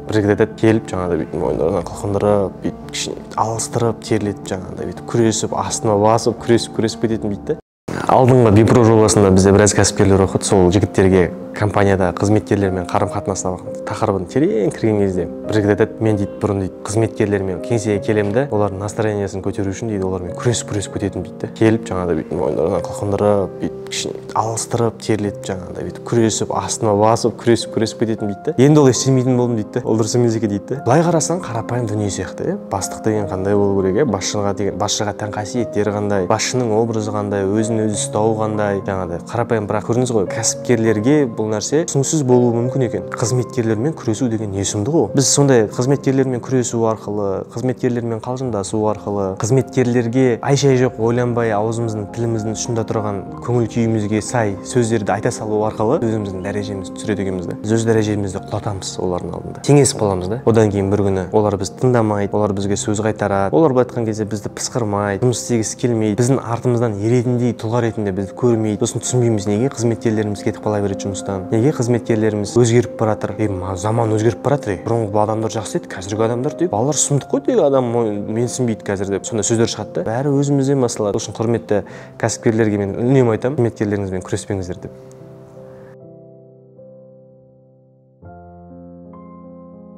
Бір жігіт айтады, келіп жаңағыдай бүйтіп мойындарынан қылқындырып, бүйтіп кішкене алыстырып, терлетіп, жаңағыдай бүйтіп күресіп, астына басып, күресіп күресіп кететін дейді да. Алдыңғы Бипро жобасында бізде біраз кәсіпкерлер оқыды. Сол жігіттерге компанияда қызметкерлермен қарым қатынасына тақырыбын терең кірген кезде бір жігіт айтады, мен дейді бұрын дейді қызметкерлермен кеңсеге келемін да, олардың настроениесін көтеру үшін дейді олармен күресіп күресіп кететін дейді да. Келіп жаңағыдай бүйтіп мойындарынан қылқындырып, бүйтіп кішкене алыстырып, терлетіп, жаңағыдай бүйтіп күресіп, астына басып, күресіп күресіп кететін дейді да. Енді олай істемейтін болдым дейді да, ол дұрыс емес екен дейді да. Былай қарасаң қарапайым дүние сияқты, иә, бастық деген қандай болу керек, иә, басшыға деген, басшыға тән қасиеттері қандай, басшының образы қандай, өзін өзі ұстауы қандай, жаңағыдай қарапайым. Бірақ көрдіңіз ғой, кәсіпкерлерге бұл нәрсе түсініксіз болуы мүмкін екен. Қызметкерлермен күресу деген не сұмдық ол? Біз сондай қызметкерлермен күресу арқылы, қызметкерлермен қалжыңдасу арқылы, қызметкерлерге ай-шай жоқ ойланбай аузымыздың тіліміздің ұшында тұрған көңіл күйімізге сай сөздерді айта салу арқылы өзіміздің дәрежемізді түсіреді екенбіз да. Біз өз дәрежемізді құлатамыз олардың алдында, теңесіп қаламыз да. Одан кейін бір күні олар бізді тыңдамайды, олар бізге сөз қайтарады, олар былай айтқан кезде бізді пысқырмайды, жұмыс істегісі келмейді, біздің артымыздан еретіндей тұлға ретінде бізді көрмейді. Сосын түсінбейміз, неге қызметкерлеріміз кетіп қала береді жұмыстан, неге қызметкерлеріміз өзгеріп бара жатыр. Заман өзгеріп бара жатыр, бұрынғы адамдар жақсы еді, қазіргі адамдар дейді, балалар сұмдық қой, тегі адам менсінбейді қазір деп сондай сөздер шығады да. Бәрі өзімізден басталады. Сол үшін құрметті кәсіпкерлерге мен үнемі айтамын, қызметкерлеріңізбен күреспеңіздер деп.